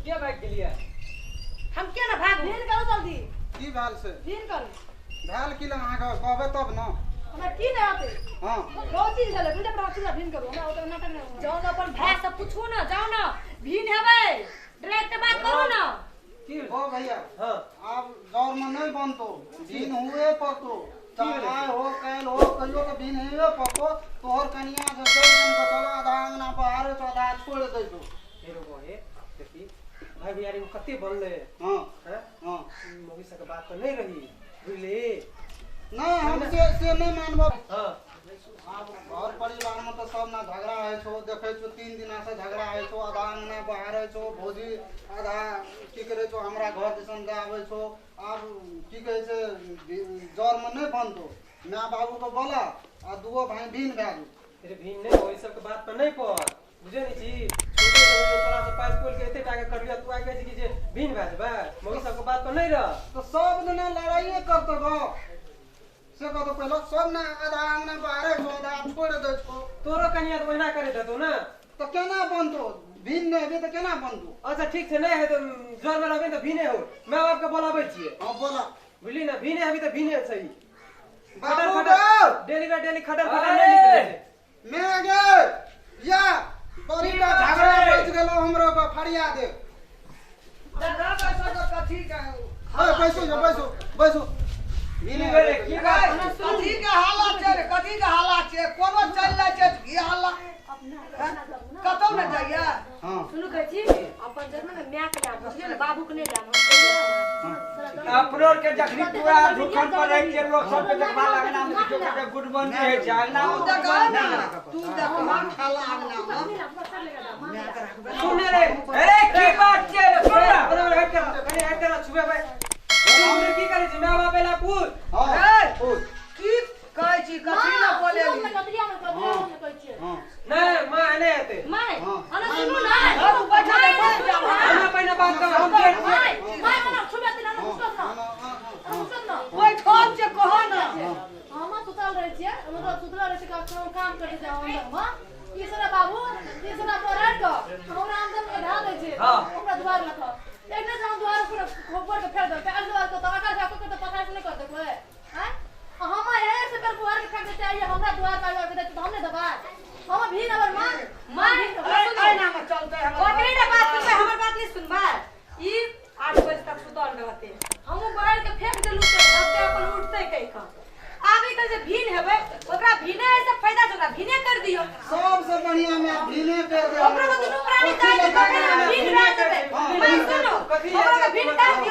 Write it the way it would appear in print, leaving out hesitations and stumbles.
के भाग गेलियै? हम के ना भाग भीन करू जल्दी। की भेल से? भीन करू। भेल की लग अहाँके कहबै तब न। हमरा की नहि आते? हाँ। बहुत चीज भेलै, बुझले पर चीज भीन करू। हमरा ओते नाटक नहि होय। जाउ न अपन भाय से पूछू न, जाउ न भीन हेबै, डायरेक्ट बात करू न। की ओ भैया, हाँ आब जर में नहीं बनतो, भीन हुए पड़तो। चाहे आइ हो काल्हि हो कहियो तऽ भीन हेबे पड़तो। तोहर कनिया जे जरि जनि कऽ चलो आधा अंगना बहारे छौ आधा छोड़ि दै छौ। हे रो हे देखी भाई भैयारी में कते बनले। हाँ हैं हाँ मौगी सबके बात पर नहीं रही बुझली। नहीं हम से नहीं मानबो। हाँ आब घर परिवार में तो सब ना झगड़ा होइ छौ, देखै छौ 3 दिना से झगड़ा होइ छौ, आधा अंगना बहारे छौ भौजी, आधा की करै छौ हमरा घर दिसन दए आबै छौ। आब की कहै छै जर में नहीं बनतो। My बाबू के बोला आ दूगो भाई भीन भए जो। अरे भीन नहीं हो, ई सबके बात पर नहीं पड़, बुझे नहीं छी। छोटे रहे तोरा से पास खोल के एते टाका करलियो, तू आइ कहै छी कि जे भीन भए जेबै, मौगी सबके बात पर नहीं रह। तो सब दिना लड़ाइए करतो गो से कहतो पहले सब ना आधा अंगना बहारे छौ आधा छोड़ि दै छौ। तोरो कनिया तऽ ओहिना करे देतौ ना। तऽ केना बनतो? भीन नहि हेबे तऽ केना बनतो? अच्छा ठीक छै, नहि है तऽ जर में रहबे तऽ भीने हो। My बाप के बोलाबै छियै। हाँ बोला। बुझली ना, भीने हेबी तऽ भीने सही। खटर बाबू खटर गौ! डेली का डेली खटर खटर नहीं निकले छै। मैं गे या बड़ी का झगड़ा बच गेलो हमरो के फरिया दे। कथी के ए बैसो जो बैसो बैसो। की भेलै? की बात? कथी के हालत छै रे? कथी के हालत छै? कोनो चलि जाइ छै की हालत? कतौ ने जाइया। हाँ सुनू कहै छी अपन जन्म में my के लाभ बुझलियै ने, बाबू के नहि लाभ। अपनो के जखनी पूरा दुकान पर रह के लोग सब के देखबा लगना में जो के गुडबंदी है छै अंगना तू में देखा ना, तू देखा खाला अंगना में। सुन रे, अरे की बात छै रे, सुन ना। बराबर हट कर, कनी हट कर छुबे भाई। हमरे की करै छी? My बाप एला पूछ। हाँ ए, पूछ। की कहै छी? कथी ने बोलेली? हाँ नहीं मां नहि हेतै। My हाँ। अना सुनू ना, तू बैठा दे, बैठ जा। हमरा पहिने बात कर, हम जेठ छियै। My my मना छुबे त ना घुसत ना, घुसत ना। बैठल छै कह ना। हम सुतल रहै छियै, मतलब सुतल रहै छियै, कोनो काम करै छै अंदर में। ई सारा बाबू ई सारा परार क हमरा अंदर में ढा दै छै। हाँ। ओकरा दुआर लख एक दिन हम दुआर पूरा खोपर के फेर दे पे दुआर के तो आका जा के तो पता नहीं कर देखो हैं। हम ए से पर बुआर के फेंक देते आइए हमरा दुआर पर आके दे तो हम नहीं दबा। हम भी नबर मां my एना में चलते हमर। ओतरे ना बात सुनबै, हमर बात नहीं सुनबै। ई 8 बजे तक सुतल रहते, हमहूँ बाहर के फेंक देलू ते सबके अपन उठते कहि कऽ। आबे के जे भीन हेबै ओकरा भीने है से फायदा छै, ओकरा भीने कर दियौ। सबसे बढ़िया मैं भीने कर दे। ओकरा तो दुनू प्राणी काटि कऽ भीन भए जेबै। मैं सुनू, ओकरा भीन कर दियौ।